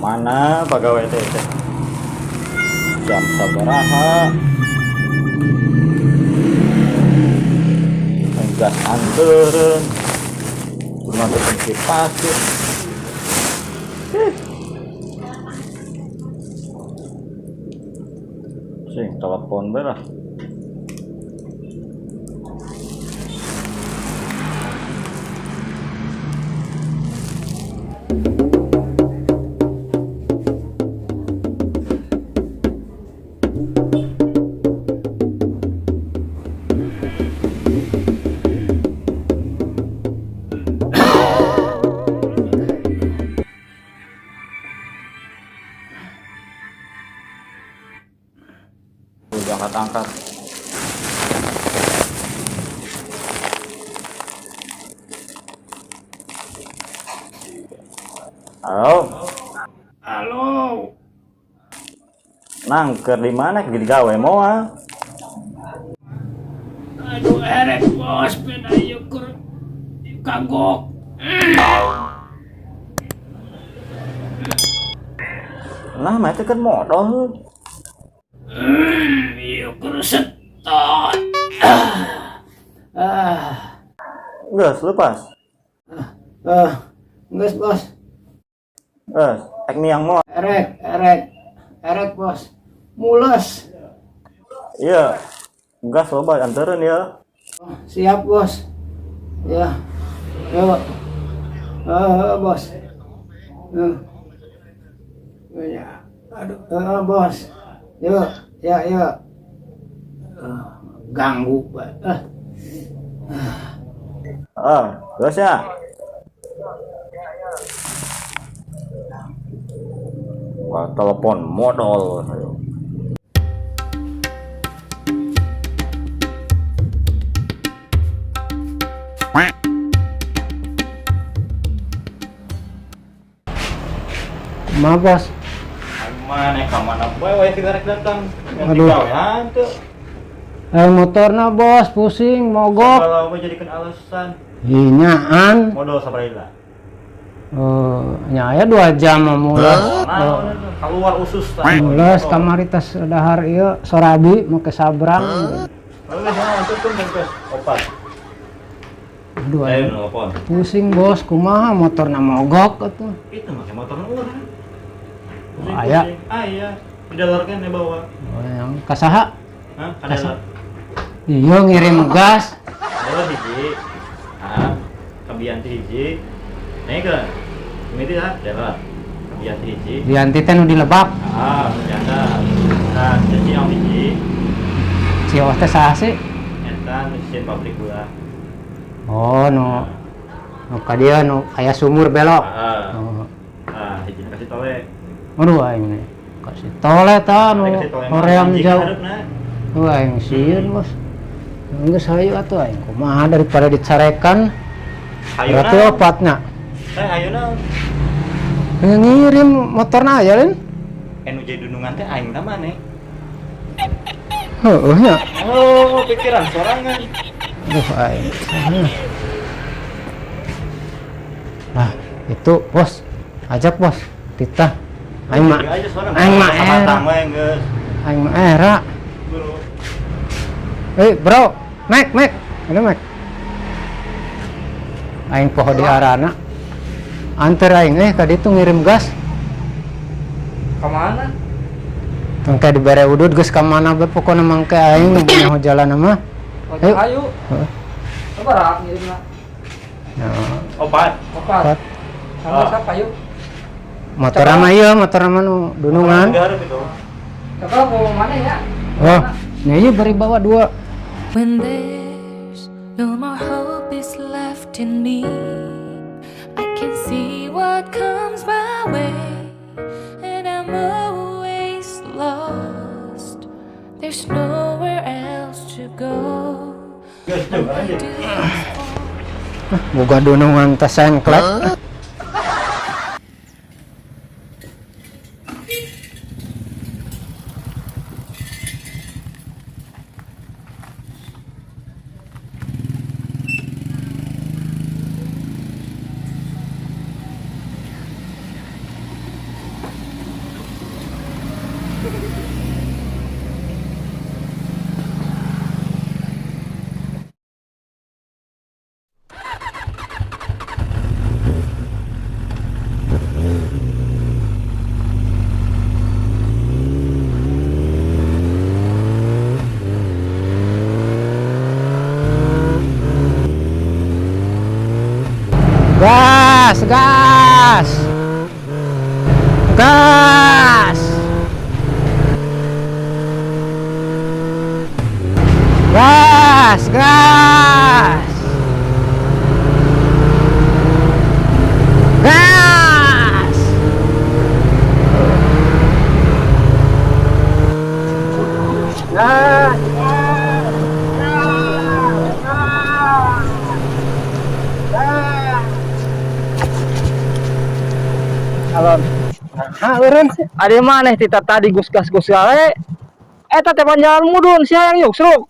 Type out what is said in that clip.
Mana pegawai teh teh? Jam sabaraha? Gas anteureun. Rumah teh pasir. Sing telepon bae lah. Udah angkat-angkat. Halo, Halo, nangker di mana gini gawe moal? Aduh erek bos, ben ayo kur kagok. Nah, mah itu kan modal. Iya kur setot. Ah, Geus lepas. ah, geus bos. Geus, ek miang moal. Erek, erek, erek bos. Mules. Iya. Gas loba antereun ya. Oh, siap bos. Ya, yuk. Ah, bos. Ya, aduh, bos. Yuk, ya, yuk. Ganggu, Pak. Ah, geus ya. Wah, telepon modal. Ayo. Maaf bos. Mana ka mana bae wae tiga rek datang. Aduh. Gawe hanteu. Motorna bos pusing mogok. Kalau mau jadikan alasan Hinyaan. modal sabaraha. Nya aya 2 jam mah mules. Nah, keluar usus tah. Mules kamari tas dahar ieu sorabi make sabrang. Lalu sana anteurkeun geus opat. Aduh, Ayo nelpon. Pusing bos, kumaha motorna mogok atuh. Itu make motor urang. Oh, aya. Aya. Di dalam kan bawa. Oh, yang kasaha? Hah? Kadala. Iya ngirim gas. Kadala hiji. Ah, kabianti hiji. Naik ke. Ini lah, dalam. Kabianti hiji. Bianti teh nu di Lebak. Ah, janda. Nah, jadi yang hiji. Ciawas teh saha sih? Eta nu sieun pabrik gula. Oh, nu nu ka dieu nu aya sumur belok. Ah. Oh. Ah, hiji kasih tole. Aduh aing nih. Kasih tole ta nu hoream jauh. Aduh aing sieun, Bos. Geus hayu atuh aing kumaha daripada dicarekan. Berarti opatnya. Teh hayu naon? Ngirim motorna aya lain. Anu jadi dunungan teh aing tah maneh. Heueuh nya. Oh, pikiran sorangan. Aduh aing. Nah, itu bos. Ajak bos. Titah. Aing mah. Aing mah era. Aing mah era. Eh, bro. Mek, mek. Ada mek. Aing poho di arana. Anter aing ka ditu ngirim gas. Ka mana? Tengke dibere udud geus ka mana bae pokona mangke aing nu nyaho jalan mah. Oh, ayo. Heeh. Sabaraha ngirimna? Ya. Opat. Opat. Sama siapa yuk? Motor mah ieu, motor mah nu dunungan. Coba mau mana ya? Oh, nya ieu bari bawa dua. When there's no more hope is left in me, I can see what comes my way, and I'm always lost. There's nowhere else to go. Boga dunungan teh sengklek. Gas, gas. Gas. Gas, gas. Gas. Gas. Gas. Gas. Gas. Alon. Nah, eureun. Ari maneh ti tadi gus gas gus gale. Eta teh panjalan mudun sia yang yuksruk.